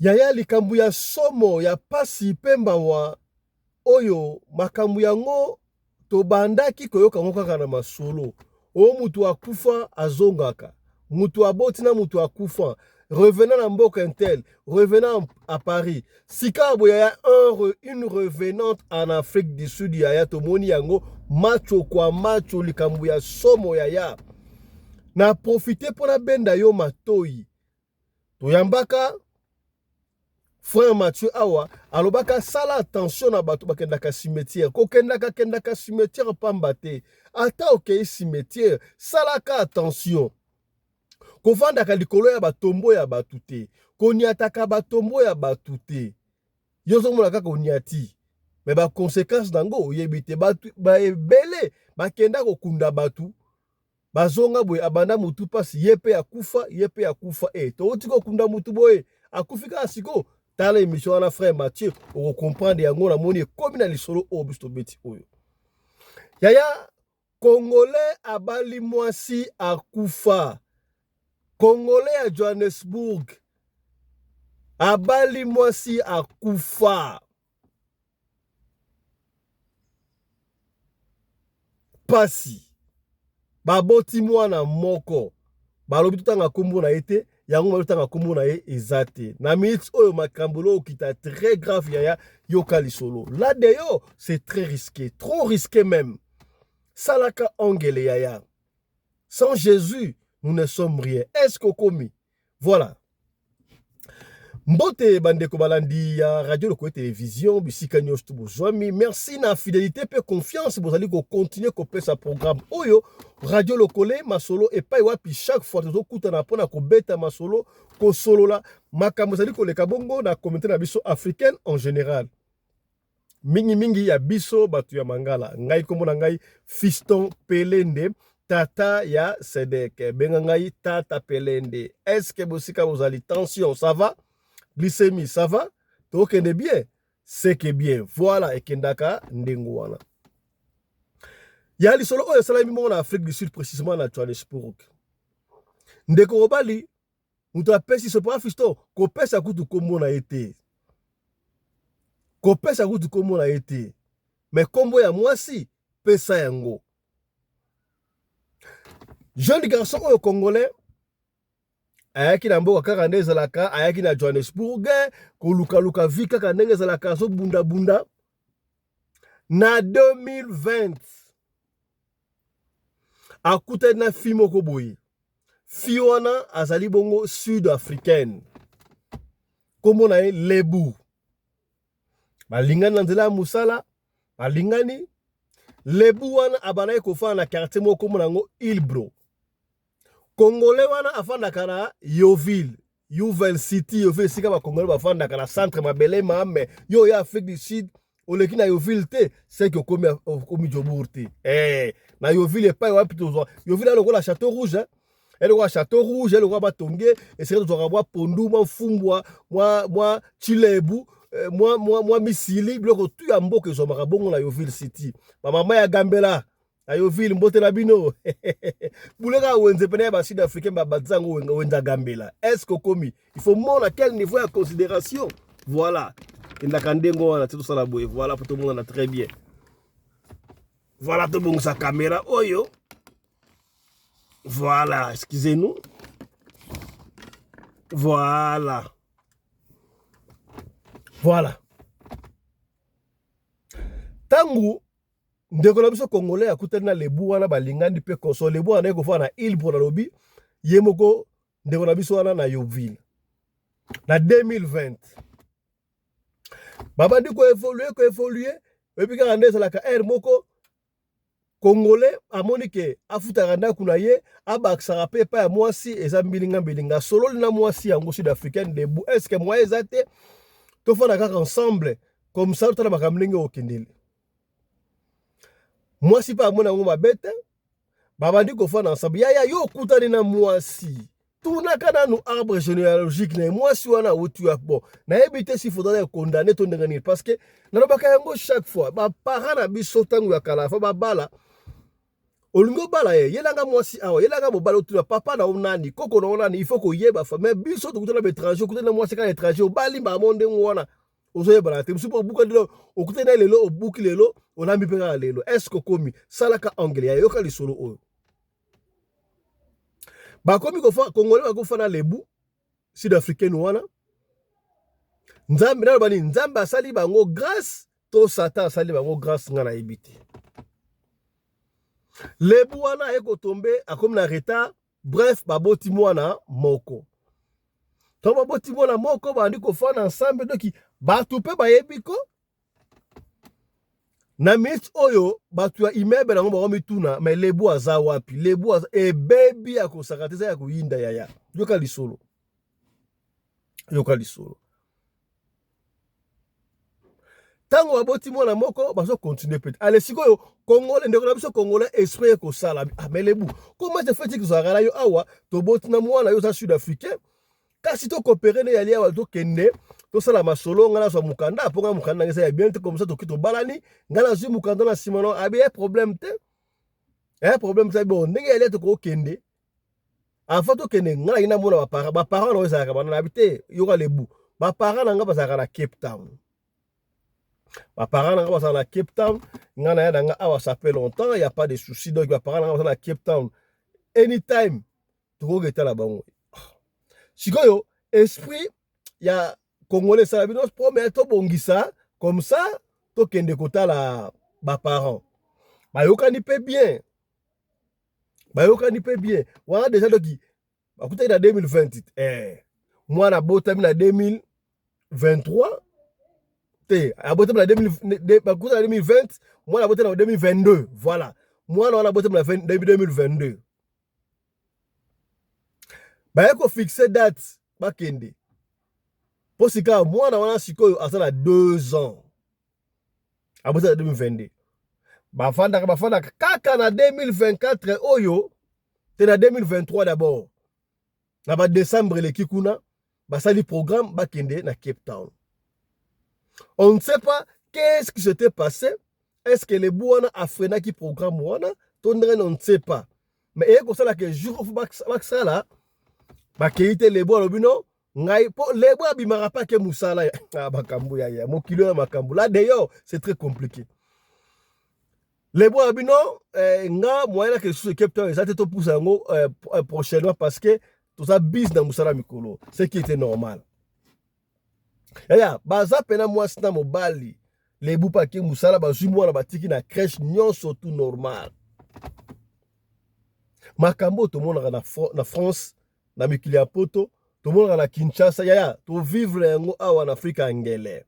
Yaya likambo ya somo ya pasi pe mawa oyo makambo yango tobandaki koyoka yango kaka na masolo o mutu akufa azongaka mutu aboti na mutu akufa revenant na mboka intel revenant à Paris sika boye yaya une revenante en Afrique du Sud yaya tomoni yango macho kwa macho likambo ya somo yaya na profite mpo nabenda yo matoyi Toyambaka frère Mathieu awa alobaka sala attention na bato bakendaka cimetière, kokendaka kendaka cimetière pamba te. Ata okei cimetière, salaka attention. Kovandaka likolo ya batombo ya bato te, koniataka batombo ya bato te. Yo ozomona kaka oniati, mais ba conséquences nango oyebi te. Bato ba ebele bakenda kokunda bato Bazonga boye abanda mutu pasi ye pe akufa ye pe akufa e eh, towuti kokunda mutu boye akufi kaka siko tala emission wana frère Mathieu oko comprendre yango namoni ekomi na lisolo oyo biso tobeti oyo yaya congolais abali mwasi akufa congolais ya Johannesburg abali mwasi akufa Pasi. Baboti mwana moko. Balobi totanga kombo na ye te, yango balobi totanga kombo na ye eza te. Na minute oyo makambo lo okita très grave yaya, yoka lisolo. Là dehors, c'est très risqué, trop risqué même. Salaka angele yaya. Sans Jésus, nous ne sommes rien. Est-ce qu'okomi? Voilà. Mbote bandeko balandi ya radio Lokole Television bisika nyonso to bozwami. Merci na fidelité pe confiance bozali ko continuer kopesa programme oyo radio Lokole masolo epai wapi chaque fois tozokutana mpona kobeta masolo kosolola makambo ezali koleka bongo na communauté na biso africaine en général. Mingi mingi ya biso batu ya mangala. Ngai kombo na ngai Fiston Pelende tata ya Sedek. Benga ngai tata Pelende. Est-ce que bosika bozali tension ça va? Glycémie ça va? Tokende bien? C'est que bien. Voilà ekendaka ndengo wana. Ya lisolo oyo esalami moko na Afrique du Sud précisément na Johannesburg. Ndeko mobali moto apesi sopa Fiston kopesa kutu kombo na ye te. Kopesa kutu kombo na ye te. Mais kombo ya mwasi pesa yango. Jeune garçon oyo congolais ayaki na mboka kaka nde ezalaka, ayaki na Johannesburg kolukaluka vie kaka ndenge ezalaka, azobundabunda na 2020 akutani na fille moko boye. Fille wana azali bongo sud africaine, kombo na ye Lebu. Balingani na nzela ya mosala, balingani. Lebu wana abandaki kofanda na quartier moko kombo na yango Ilbro. Congolais wana afandaka na Yeoville, Yuvel City, Yeoville esika ba Congolais bafandaka na centre mabele mame. Yo oya Afrique du Sud oleki na Yeoville te, c'est que okomi okomi Jobourg te. Eh, na Yeoville epai wapi tozwa Yeoville lokola Château Rouge hein? Eloko ya Château Rouge, eloko ya batonge, esika tozwaka mwa pondu, mwa mfumbwa, mwa mwa chilebu, eh, mwa mwa mwa misili, biloko tu ya mboka ezwamaka bongo na Yeoville City. Ba mama ya Gambela na Yeoville, mbote na bino. Buleka wenze pene ya ba Sud Africain ba batisa yango wenza Gambela. Est-ce que okomi? Il faut mona quel niveau ya considération. Voilà. Endaka ndenge wana ti tosala boye. Voilà po tomonana très bien. Voilà tobongisa caméra oyo. Voilà, excusez-nous. Voilà. Voilà. Tangu ndeko na biso congolais akutani na lebu wana balingani mpe konso lebu wana ye kofanda na ile mpo nalobi ye moko ndeko na biso wana na Yeoville na 2020 babandi koevolue koevolue oyebi kaka nde ezalaka heure moko Congolais amoni ke afutaka ndako na ye abakisaka pe epai ya mwasi eza mbilinga mbilinga asololi na mwasi yango sud africaine debout est ce que moyen eza te tofanda kaka ensemble comme ça totala makambo ndenge okendeli mwasi mpe amoni yango mabe te babandi kofanda ensemble yaya yo okutani na mwasi tunaka nanu arbre généalogique na ye mwasi wana awuti wapi bon nayebi te si faudrait condamner to ndenge nini parce que nalobaka yango chaque fois baparent na biso ntango ya kala fa babala Olingi obala ye, yelanga mwasi awa, yelanga mobali, otuna papa na yo nani, koko na yo nani, il faut koyeba fa. Mais biso tokutana ba étranger, okutana mwasi kaka étranger, obali mbamo ndenge wana, ozoyebana te. Mosusu obuka lelo, okutani na lelo, obuki lelo, olambi mpe kaka lelo. Est ce que okomi salaka anglais ya yoka lisolo oyo. Bakomi kofa Congolais bakofa na Lebu sud africaine wana. Nzambe naloba nini? Nzambe asali bango grâce to Satan asali bango grâce, nga nayebi te. Lebu wana aye kotombe, akomi na retard. Bref, baboti mwana moko. To baboti mwana moko, bandi kofanda ensemble. Doki bato mpe bayebi ko na minute oyo bato ya immeuble yango bango mituna, mais Lebu aza wapi? Lebu aza ebebi ya kosaka te, eza ya koyinda. Yaya, yoka lisolo, yoka lisolo. Ntango baboti mwana moko, bazocontinue peut ale. Sikoyo Congolais, ndeko na biso Congolais, esprit ekosala. Ah, mais Lebu, comment se fait-il kozalaka na yo awa, toboti na mwana, yo oza sud africain, kasi tokopere nde yali awa, tokende tosala masolo, ngai nazwa mokanda, mpo ngai mokanda nanga eza ya bien te, comme ça toki tobalani, ngai nazwi mokanda na nsima no abi ye problème te, eh problème te. Bon, ndenge yali tokokende, avant tokende, ngai nayi namona baparent. Baparent na oyo ezalaka bana nayebi te. Yoka Lebu, baparent na ngai bazalaka na Cape Town, baparent na ngai bazalaka na Cape Town. Ngai naya na ngai awa, ça fait longtemps, y a pas de souci. Donc baparent na ngai bazala na Cape Town, anytime tokoki etala bango. Sikoyo esprit ya Congolais esala bino prome, tobongisa comme ça tokende kotala baparent. Bayokani mpe bien, bayokani mpe bien wana déjà. Doki bakutaki na 2020, mwana abotami na 2023 te, abotami na 2000, bakutaki na 2020, mwana abotami na 2022. Voilà, mwana wana abotami na 2022. Baye kofixe date bakende, mpo sika mwana wana sikoyo aza na 2 ans, abotami na 2022. Bafandaka, bafandaka kaka na 2024 oyo te, na 2023 d'abord, na badécembre eleki kuna, basali programme bakende na Cape Town. On ne sait pas qu'est-ce qui s'était passé. Est-ce que Lebu wana afreinaki programme wana to ndenge? On ne sait pas, mais eye kosala ke jour basala, bakei te. Lebu alobi no ngai, mpo Lebu abimaka mpe ake mosala ya makambo ya mokili oyo, makambo là d'ailleurs c'est très compliqué. Lebu alobi no nga moyen nake lisusu Cape Town eza te, topusa yango prochainement parce que toza busy na mosala mikolo, ce qui était normal. Yaya, baza mpena mwasi na mobali. Lebu mpe ake mosala, bazwi mwana, batiki na crèche, nyonso tout normal. Makambo oyo tomonaka na France, na mikili ya Poto, tomonaka na Kinshasa, yaya, tovivre yango awa na Afrika ya ngele,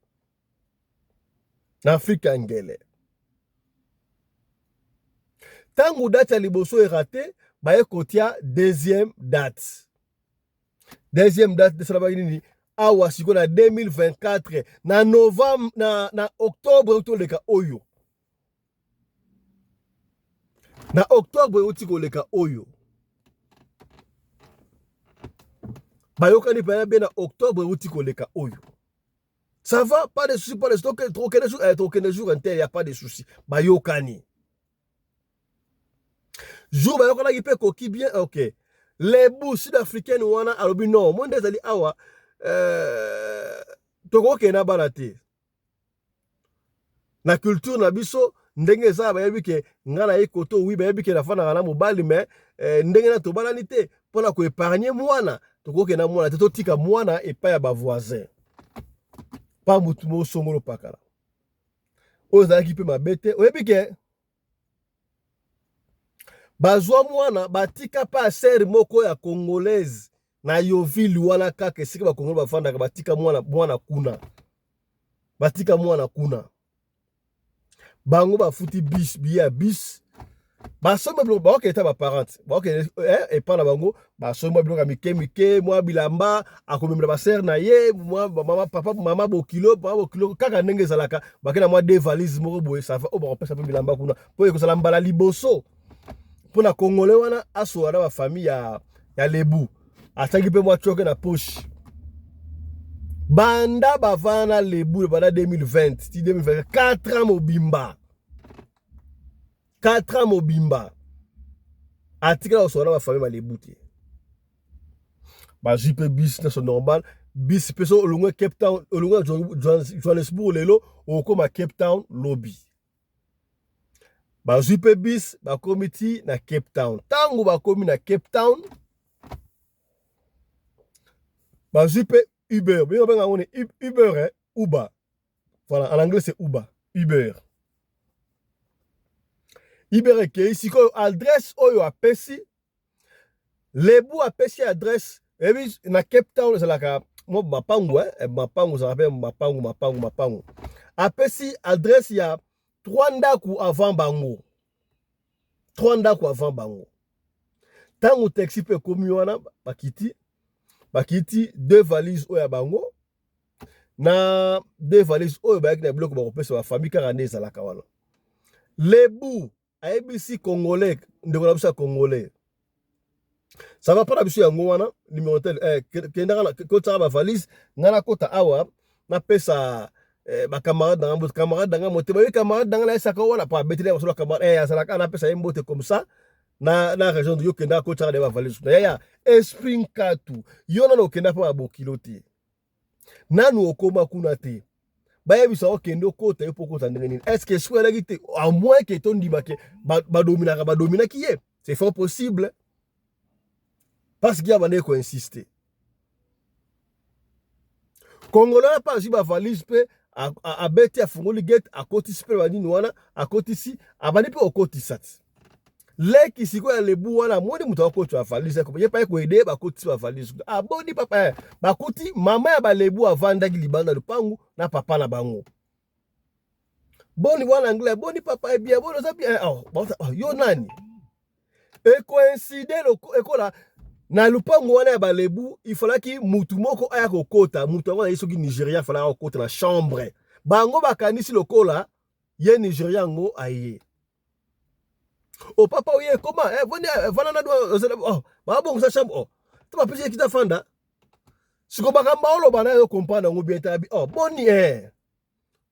na Afrika ya ngele. Ntango date ya liboso eraté, baye kotia deuxième date. Deuxième date esalamaki nini awa sikoyo na 2024, na novembre, na octobre toleka oyo, na octobre euti koleka oyo. Bayokani mpena be na octobre euti koleka oyo. Ça va, pas de souci, pas de souci, tokende jour, tokende jour inter, y a pas de souci. Bayokani jour, bayokanaki mpe koki bien. Ok, Lebu sud africaine wana alobi non, mo nde ezali awa, tokokende na bana te. Na culture na biso ndenge eza, bayebi ke ngai naye koto wi, bayebi ke nafandaka na mobali, mais ndenge na tobalani te, mpona koépargne mwana, tokokende na mwana te, totika mwana epai ya bavoisin pa motu moko songolo pakala. Oyo ezalaki mpe mabe te. Oyebi ke bazwa mwana, batika mpe asere moko ya Congolaise na Yeoville wana, kaka esika bakongole bafandaka. Batika mwana, mwana kuna, batika mwana kuna. Bango bafuti bus, billet ya bus, basombi biloko, baokende ta baparent, baokende epa na bango, basombi mwa biloko ya mike mike, mwa bilamba akomemela basere na ye, mwa mama, papa, mama bokilo, papa bokilo, kaka ndenge ezalaka. Bake na mwa deux valise moko boye, ça va. Oyo bakopesa mpe bilamba kuna, mpo ekozala mbala liboso mpo na Congolais wana asola na bafamille ya Lebu. Atiaki mpe mwa tioke na poche. Banda bavanda na Lebu, banda 2020 ti 2024, 4 ans mobimba, 4 ans mobimba. Atikala kosola na bafamille malebu te. Bazwi mpe bus nyonso normal, bus mpe so olongwe Cape Town, olongwe Johannesburg lelo, okokoma Cape Town lobi. Bazwi mpe bus, bakomi ti na Cape Town. Ntango bakomi na Cape Town, bazwi mpe Uber, benga benga yango ni Uber, eh? Uber. Voilà, en anglais c'est Uber. Uber. Uber ekei sikoyo adresse oyo apesi Lebu, apesi adresse ebi na Cape Town ezalaka mwa mapangu, eh? Mapangu ezalaka mpe mapangu mapangu mapangu. Apesi adresse ya trois ndako avant bango, trois ndako avant bango. Ntango taxi mpe ekomi wana, bakiti bakiti deux valises oyo ya bango na deux valises oyo bayaki na biloko bakopesa bafamille, kaka nde ezalaka wana. Lebu ayebisi Congolais, ndeko na biso ya Congolais: "Ça va, mpo na biso yango wana numéro tel, eh, kendaka kotiaka bavalise, ngai nakota awa, napesa eh, bacamarade na nga mbote, camarade na nga motema ye, camarade na nga nayesaka wana po abeteli masolo camarade, eh, azalaka, napesa ye mbote comme ça na région. Yo kendaka kotiaka de bavalise na yaya esprit nkatu. Yo nano okenda mpo babokilo te, nanu okóma kuna te, bayebisa okende okota, yo mpo okota ndenge nini? Est ce que esprit alaki te? À moins que tondima ke badominaka, badominaki ye, c'est fort possible, parce que ya bandeki koinsiste. Congolais wana mpe azwi bavalise mpe abeti, afungoli gate, akotisi mpe banini wana, akotisi, abandi mpe kokotisa ti leki sikoyo ya Lebu wana amoni moto akotisa bavalise, ye mpe aye bakotisi bavalise. Aboni papa, bakuti mama ya balebu avandaki libanda lupangu na papa na bango. "Boni wana anglais, boni papa, eh bien, boni, oza bien? Oh, oh, yo nani?" Ekoincide ekola na lupango wana ya balebu, ifalaki mutu moko aya kokota. Mutu yango azali soki Nigeria, afalaka kokota na chambre. Bango bakanisi lokola ye Nigeria yango aye. "O papa, oye koma, eh, voni, eh, vana na oh, babongisa chambre, oh to bapesi ye kita fanda." Siko makambo oloba na yo comprendre yango bien te. Abi: "Oh, boni, eh,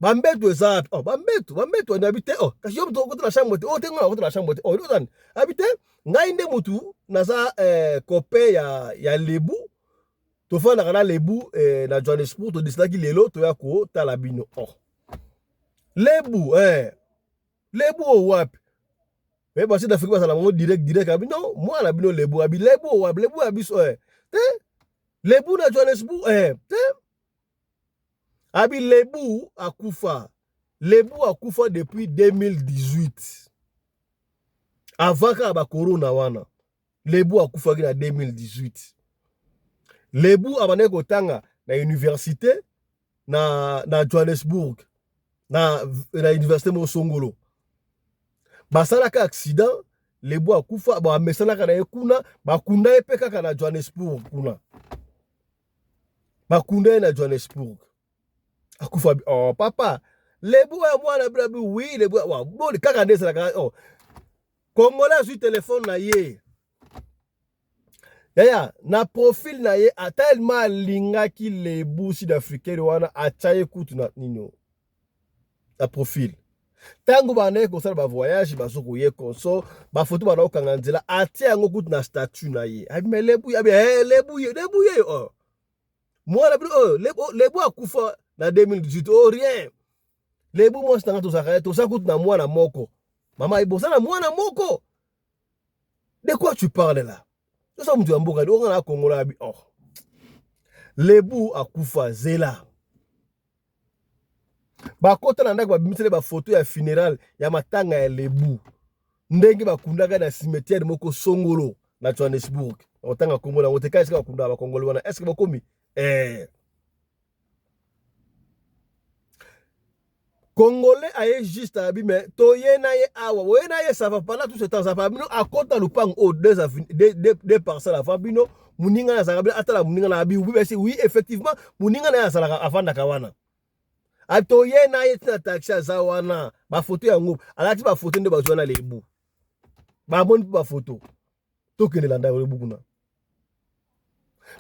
bambeto eza wapi?" "Oh, bambeto, bambeto abi te. Oh, kasi yo moto okota na chambre te?" "Oh te, ngai nakota na chambre te. Oh, ozani?" Abi: "Te, ngai nde mutu naza, eh, copain ya Lebu, tofandaka na Lebu, eh, na Johannesburg, todisilaki lelo toya kotala bino." "Oh, Lebu, eh, Lebu oyo wapi?" Me basi d'Afrique bazala bango direct direct. Abi: "Non, mwana bino Lebu." Abi: "Lebu oyo wapi? Lebu ya biso, eh, te, Lebu na Johannesburg, eh, te." Abi: "Lebu akufa, Lebu akufa depuis 2018, avant kaka bacorona wana. Lebu akufaki na 2018. Lebu abandaki kotanga na université na Johannesburg, na université moko songolo. Basalaka accident, Lebu akufa. Bamesanaka na ye kuna, bakunda ye mpe kaka na Johannesburg kuna, bakunda ye na Johannesburg, akufa." "Oh papa, Lebu oyo mwana bino?" Abi: "Oui, Lebu boni kaka nde ezalaka." Oh, Congolais azwi telefone na ye, yaya, na profil na ye, tellement alingaki Lebu sud africaine wana, atya ye kutu na nini, na profil. Ntango bandaki kosala bavoyage, bazokoye konso bafoto, banda kokanga nzela, atia yango kutu na statut na ye. Abi: "Me Lebu?" Abi: "Hey, Lebu ye, Lebu ye, oh. Mwana bino oyo Lebu akufa na 2018. Oh rien, Lebu mwasi nanga, tozalaka ye, toza kutu na mwana moko." "Mama, boza na mwana moko? De quoi tu parles là? Toza moto ya mboka onga na Kongola." Abi: "Oh, Lebu akufa." Zela, bakota na ndako, babimiseli bafoto ya funéral, ya matanga ya Lebu, ndenge bakundaka na cimetière moko songolo na Johannesburg. Otanga kombo nango te, ka esika bakundaka bakongoli wana. Est ce bokomi, eh. Congolais aye juste abi: "Me toye na ye awa, oye na ye, ça va. Pendant tout ce temps, ça va bino?" Akota lupango oyo, deux parcelles avant bino, moninga na azalaka bino. Atala moninga na, abi: "Oui, oui, effectivement, moninga na ye azalaka, avandaka wana. Atoye na ye tina taxi, aza wana." Bafoto yango alati, bafoto nde bazwa na Lebu, bamoni mpe bafoto. Tokende landa Lebu kuna.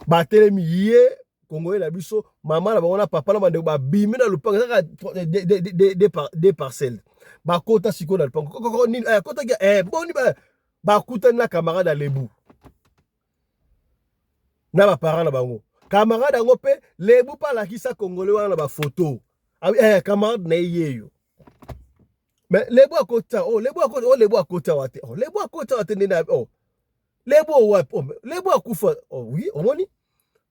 Batelemi, ye Congolais na biso, mama na bango na papa na bandeko, babimi na lupango. Ezaka deux parcelles. Bakota sikoyo na lupango, nini, kotaki, boni. Bakutani na camarade ya Lebu na baparent na bango. Camarade yango mpe Lebu mpe alakisa Congolais wana na bafoto. Camarade na ye yeyo. Mais Lebu akota, oh Lebu akota, oh Lebu akota wa te. Oh Lebu akota wa te nde na oh Lebu wapi? Oh Lebu akufa. Oh oui, omoni?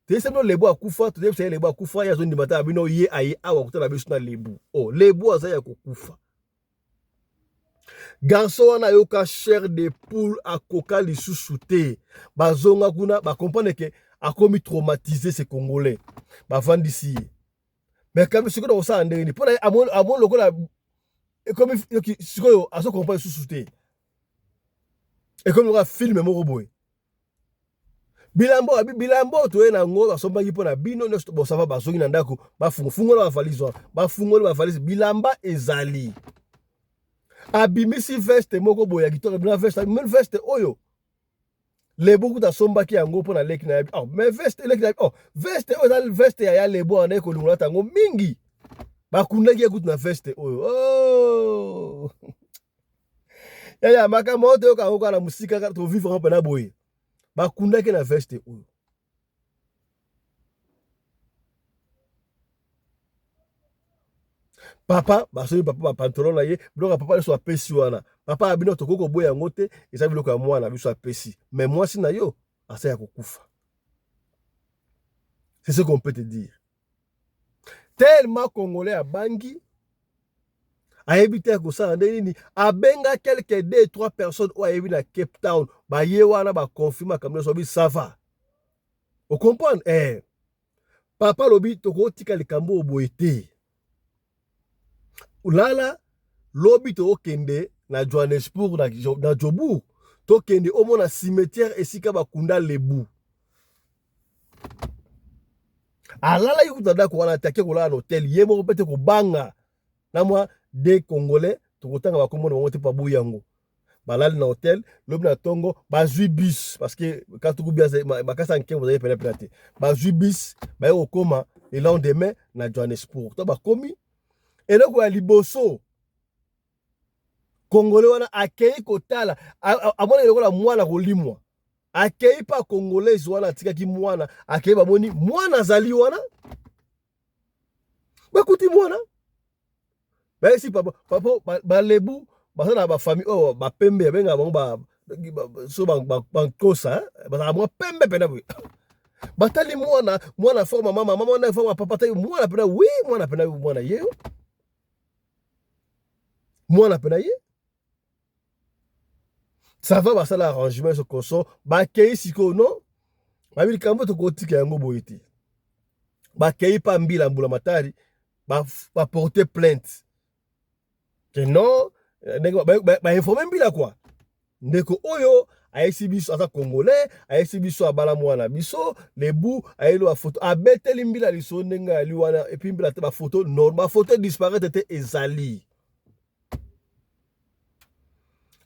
Toyebisa bino Lebu akufa, toyebisa ye Lebu akufa, ye azondima ta bino ye aye awa kutana biso na Lebu. Oh Lebu aza ya kokufa. Garçon wana ayoka chair de poule, akoka lisusu te. Bazonga kuna, ba comprendre que akomi traumatisé ce Congolais. Bavandisi ye. Mais kambi sikoyo nakosala ndenge nini? Mpo na ye amoni lokola ekomi sikoyo azo comprendre lisusu te. Ekomi lokola film moko boye. Bilambo bilambo toye na yango basombaki mpo na bino nyonso bosava. Bazongi na ndako, bafungola bavalise wana, bafungoli bavalise, bilamba ezali. Abimisi veste moko boye ya kitoko na veste, meme veste oyo Lebu kuta asombaki yango mpo na leki na ye. Oh, mais veste leki na ye, oh, veste oyo eza veste ya Lebu wana ekolongola yango mingi. Bakundaki ye kutu na veste oyo. Oh. Yaya, makambo oyo toyoka yango kaka na mosika, kaka tovivre yango mpena boye. Bakundaki na veste oyo. Papa basombi papa bapantalon na ye, biloko ya papa nyonso apesi wana. Papa ya bino tokoki koboya yango te, eza biloko ya mwana biso apesi. Mais mwasi na yo aza ya kokufa. C'est ce qu'on peut te dire. Tellement Congolais abangi, ayebi te kosala ndenge nini. Abenga quelque deux trois personnes oyo ayebi na Cape Town, baye wana baconfirme makambo nyonso, babi ça va. Ocomprendre? Eh. Papa alobi tokotika likambo oyo boye te. Lala lobi tokende na Johannesburg, na Joburg, tokende omona cimetière esika bakunda Lebu. Alalaki kuta ndako wana te, ake kolala na hotel ye moko mpe te, kobanga na mwa de Congolais tokotanga bakombo na bango te mpo baboyi yango. Balali na hotel, lobi na ntongo bazwi bus parce que katuku bakasa nkembo bazali pene pene te. Bazwi bus, baye kokoma le lendemain na Johannesburg. To bakomi, eloko ya liboso Congolais wana akei kotala, amoni lokola mwana kolimwa. Akei pa Congolaise wana atikaki mwana, akei bamoni mwana azali wana, bakuti mwana bayesi papa papa balebu baza na bafamille oyo bapembe babengaka bango so bankosa, bazalaka mwa pembe pena boye. Batali mwana, mwana forme mama, mama mwana forme papa. Tali mwana pena, oui, mwana pena, mwana ye, mwana pena ye, ça va. Basala arrangement so koso, bakei sikoyo. Non, babi likambo tokotika yango boye te. Bakei pa mbila mbula matari, baporte plainte ke non, ndenge bainforme mbila kwa ndeko oyo ayesi biso aza Congolais, ayesi biso abala mwana biso Lebu, ayeli bafoto, abeteli mbila liso ndenge ayali wana. Et puis mbila te bafoto normal, bafoto disparaître te, ezali.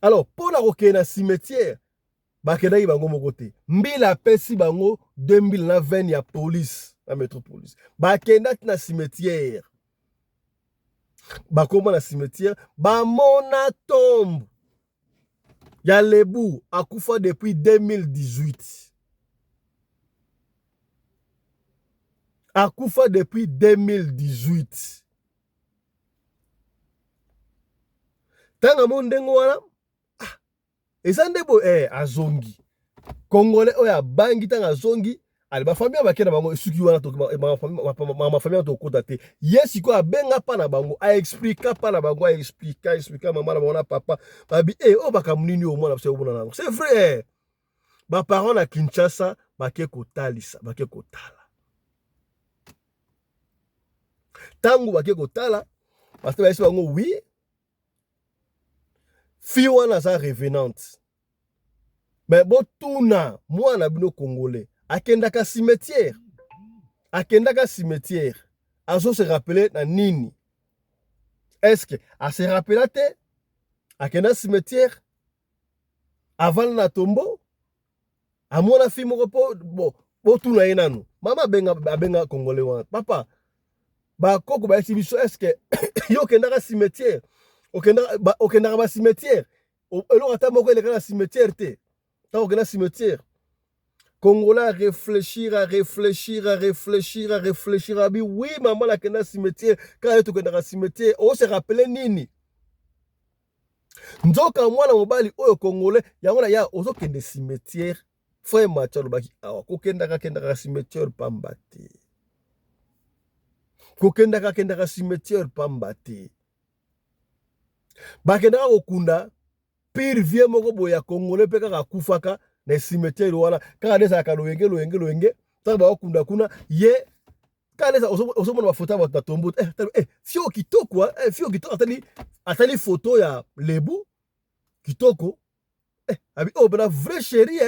Alors mpo na kokende na cimetière, bakendaki bango moko te. Mbila apesi bango 2000 na 20 ya police na métropolis. Bakendaki na cimetière, bakoma na cimetière, bamona tombe ya Lebu, akufa depuis 2018, akufa depuis 2018. Ntango amoni ndenge wana, ah, eza nde boye, eh, azongi. Congolais oyo abangi, ntango azongi ale bafamille bake na bango, esuki wana. Mafamille tokota te. Ye sikoyo abenga mpa na bango, aexplika mpa na bango, aexplika, explika mama na bango na papa. Babi e oyo makambo nini oyo mwana biso omona nango? C'est vrai, baparent na Kinshasa bake kotalisa, bake kotala. Ntango bake kotala, parce que bayesi bango, oui, fille wana aza revenante, mais botuna mwana bino Congolais akendaka cimetière, akendaka cimetière, azo se rappeler na nini? Est-ce que ase rappela te akenda cimetière, avanda na tombeau, amona fille moko? Mpo bo botuna ye nanu. Mama abenga, abenga Congolais wana: "Papa, bakoko bayesi biso, est ce que yo okendaka cimetière, okendaka bacimetière?" Eloko ata moko eleka na cimetière te. Ntango okenda cimetière, Congolais a réfléchir, a réfléchir, a réfléchir, a réfléchir, abi oui mama nakenda cimetière, kaka ye tokendaka cimetière, o se rappeler nini? Nzoka mwana mobali oyo Congolais yango na ya ozokende cimetière, frère Mathieu alobaki awa, kokendaka kendaka cimetière pamba te. Kokendaka kendaka cimetière pamba te. Bakendaka kokunda pire vieux moko boye ya Congolais mpe kaka akufaka na cimetière wana, kaka nde ezalaka loyenge loyenge loyenge, ntango bakokunda kuna ye kaka nde ozomona bafoto ya bato na tombo, fio kitoko, fio kitoko, atali, atali foto ya Lebu kitoko, abi oyo mpena vrai chéri,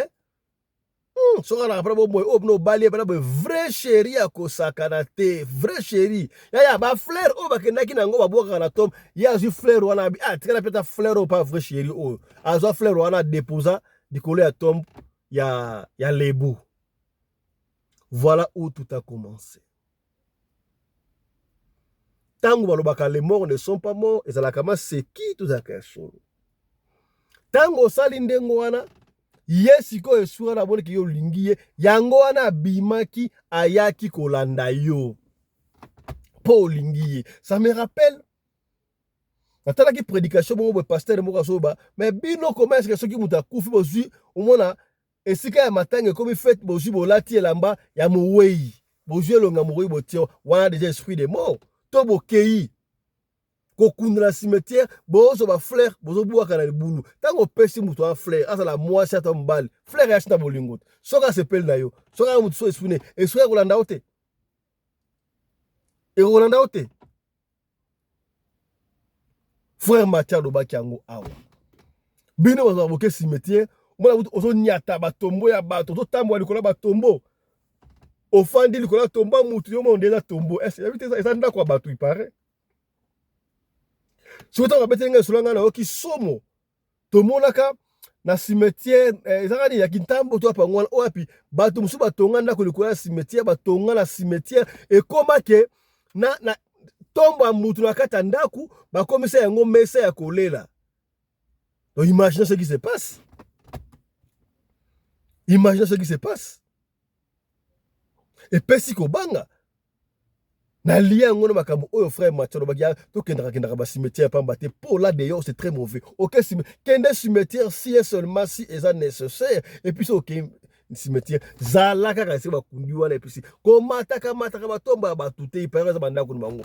soki alaka mpena bomoi oyo mpena obali ye mpena boye vrai chéri ya kosakana te, vrai chéri yaya. Bafleur oyo bakendaki na yango babwakaka na tombe, ye azwi fleur wana, abi ah, tikala mpe ta fleur oyo pa vrai chéri oyo. Azwa fleur wana, adeposa likolo ya tombe ya Lebu. Voilà où tout a commencé. Ntango balobaka les morts ne sont pas morts, ezalaka maseki, tozalaka ya solo. Ntango osali ndenge wana, ye sikoyo esui wana amoniki yo olingi ye, yango wana abimaki ayaki kolanda yo mpo olingi ye. Ça me rappelle natalaki prédication bongo boye, pasteur moko azoba: mais bino, comment est-ce que soki moto akufi, bozwi omona esika ya matanga ekomi fête, bozwi bolati elamba ya mowei, bozwi elonga mowei botie wana, déjà esprit de mort, to bokei kokunda na cimetière, bozwa bafleur, bozobwaka na libulu? Ntango opesi moto wana fleur, azala mwasi ata mobali, fleur yasi na bolingo te. Soki asepeli na yo, soki aya moto so esprit ne, esprit ekolanda yo te, ekolanda yo te. Frère Mathieu alobaki yango awa: bino bazala boke cimetière, omona kutu ozonyata batombo ya bato, ozotambola likolo ya batombo, ofandi likolo ya tombo ya mutu, yo mona nde eza tombo ese yabi te, eza ndako ya bato ipare. Soki ntango abeteli ngai lisolo, ngai nayoki somo. Tomonaka na cimetière ezaka nini ya Kintambo to apango wana, oyo api bato mosusu batonga ndako likolo ya cimetière, batonga na cimetière, ekoma ke na tombo ya mutu na kati ya ndako bakomisa yango mesa ya kolela. Donc imaginez ce qui se passe, imaginez ce qui se passe. Epesi kobanga. Nalia yango na makambo oyo frère Mathieu alobaki: tokendaka kendaka bacimetière pamba te, po là dehors c'est très mauvais. Ok, kende cimetière si et seulement si eza nécessaire. Et puis so okei cimetière, zala kaka esika bakundi wana, et puis si komataka mataka batombo ya bato te, ipare eza bandako na bango.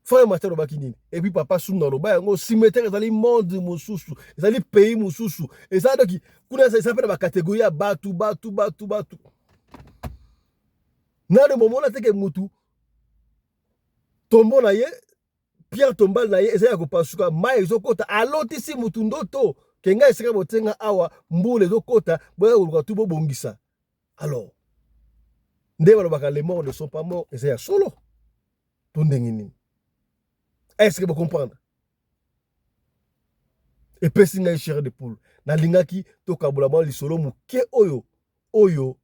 Frère Mathieu alobaki nini? Et puis papa Sunda aloba yango: cimetière ezali monde mosusu, ezali pays mosusu, eza doki kuna, eza mpe na bacatégorie ya bato bato bato bato. Nano bomona teke mutu tombo na ye, pierre tombale na ye eza ya kopasuka, mai ezokota, alotisi mutu ndoto kenga esika botenga awa, mbula ezokota, boya koluka tu bobongisa. Alors nde balobaka les morts ne sont pas morts, eza ya solo to ndenge nini? Est ce que bocomprendre? Epesi ngai chair de poule. Nalingaki tokabola mwa lisolo moke oyo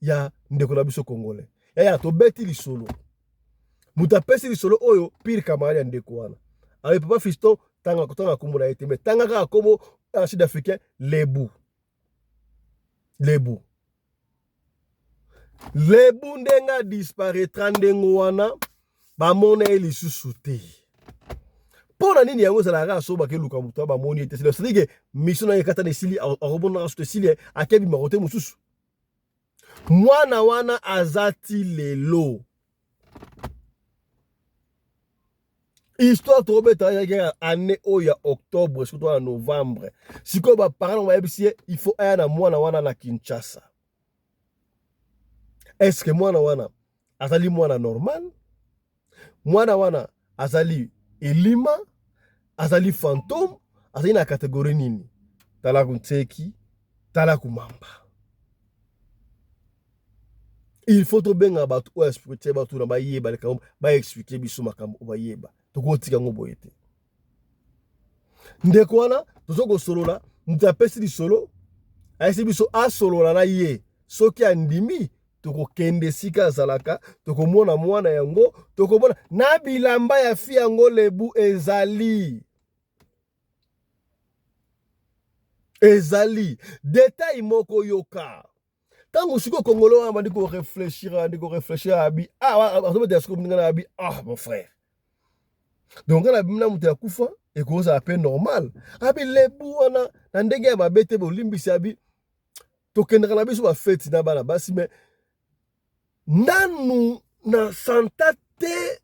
ya ndeko na biso congolais. Yaya, tobeti lisolo, moto apesi lisolo oyo pire camarade ya ndeko wana. Alors papa Fiston, tanga tanga kombo na ye te, mais tanga kaka kombo sud africain Lebu. Lebu, Lebu ndenge adisparaîtra ndenge wana, bamona ye lisusu te. Mpo na nini yango ezalaka kaka so bakeluka moto bamoni ye te? C'est-à-dire que mission na ye ekata na esili, akomonaka so esili, akebimaka te mosusu. Mwana wana aza ti lelo. Histoire tokobeta ezalaki kaka année oyo ya octobre, soki toza na novembre. Sikoyo baparent nango bayebisi ye il faut aya na mwana wana na Kinshasa. Est ce que mwana wana azali mwana normal? Mwana wana azali elima, azali fantôme, azali na catégorie nini? Tala kuntseki, tala kumamba. Il faut tobenga bato oyo ya spirituel, bato na bayeba likambo, baexpliquer biso makambo oyo bayeba. Tokotika yango boye te. Ndeko wana toza kosolola, moto apesi lisolo ayesi biso asolola na ye. Soki andimi, tokokende esika azalaka, tokomona mwana yango, tokomona na bilamba ya fi yango. Lebu ezali. Ezali detail moko yoka. Ntango sikoyo Congolais wana abandi koreflechir, abandi koreflechir, abi ah, azobetela sikoyo moninga na abi ah mon frère, donc nga nabimi na moto ya kufa ekozala mpe normal. Abi lebu wana na ndenge ya mabe te, bolimbisi, abi tokendaka na biso bafeti na bana basi, me nanu na santa te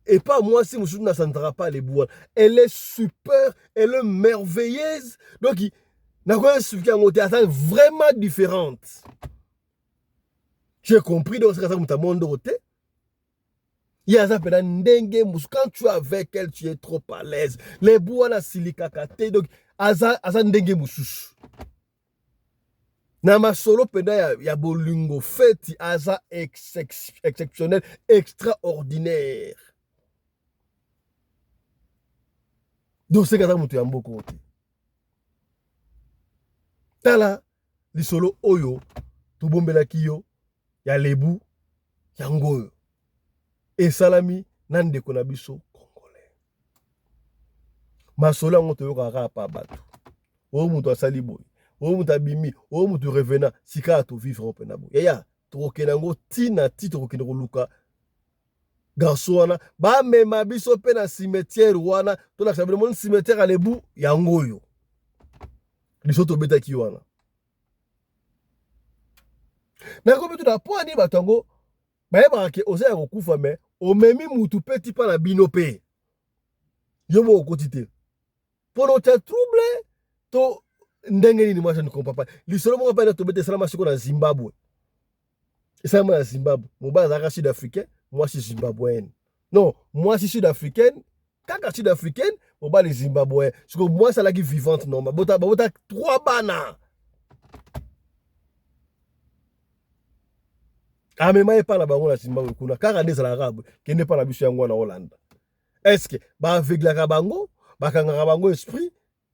epa mwasi mosusu na santaka pa lebu wana. Elle est super, elle est merveilleuse, donc nakoki expliquer yango te, aza vraiment différente. J'ai compris, donc aza moto ya mondoko te, ye aza mpena ndenge mosusu. Quand tu es avec elle, tu es trop à l'aise. Lebu wana asilikaka te, donc aza, aza ndenge mosusu na masolo mpenza ya bolingo. Feti aza exceptionnel, extraordinaire. Donc seke aza moto ya mboka te. Tala lisolo oyo tobombelaki yo ya lebu yango oyo esalami na ndeko na biso congolais. Masolo yango toyokaka kaka pa bato oyo moto asali boye, oyo moto abimi, oyo moto revenant. Sika tovivre mpena boye, yaya, tokokende yango ntina ti tokokende koluka garçon wana, bamema biso mpe na cimetière wana, tolakisa bino. Moni cimetière ya lebu yango oyo biso tobetaki wana. Nakomi tuna mpo ani bato yango bayebaka ke oza ya kokufa, me omemi mutu mpe tipa na bino mpe yo moko okoti te mpo na otya trouble to ndenge nini? Moi, je ne comprends pas. Lisolo moko mpe tobeta esalama sikoyo na Zimbabwe, esalama na Zimbabwe. Mobali azalaka sud africain, mwasi zimbabwéenne, non, mwasi sud africaine, kaka sud africaine, mobali zimbabwéen. Sikoyo mwasi alaki vivante normal, babota, babota trois bana. Amema ye mpa na bango na Zimbabwe kuna, kaka nde ezalaka boye, kende mpa na biso yango wana Olanda. Est-ce baaveuglaka bango, bakangaka bango esprit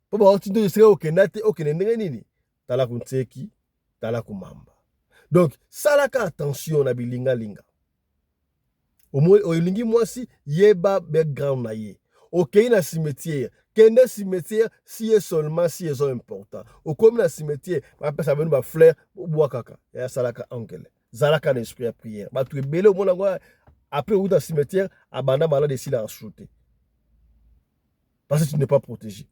mpo baotinda esika okenda te, okende ndenge nini? Tala kuntseki, tala kumamba. Donc salaka attention na bilingalinga. Olingi mwasi, yeba background na ye. Okei na cimetière, kende cimetière si ye seulement si eza important. Okomi na cimetière, bapesa bino bafleur, obwakaka ya salaka angele, zalaka na esprit ya prière. Bato ebele omona yango après outa cimetière, abanda malade, esilaka su te, parce que tu n'es pas protégé.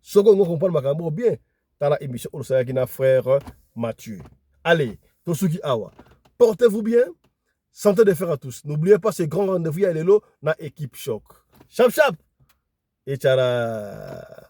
Soki ongo comprendre makambo bien, tala émission oyo osalaki na frère Mathieu. Allez, tosuki awa. Portez-vous bien, santé de fer à tous. N'oubliez pas ce grand rendez-vous ya lelo na équipe choc. Chap chap et tchara.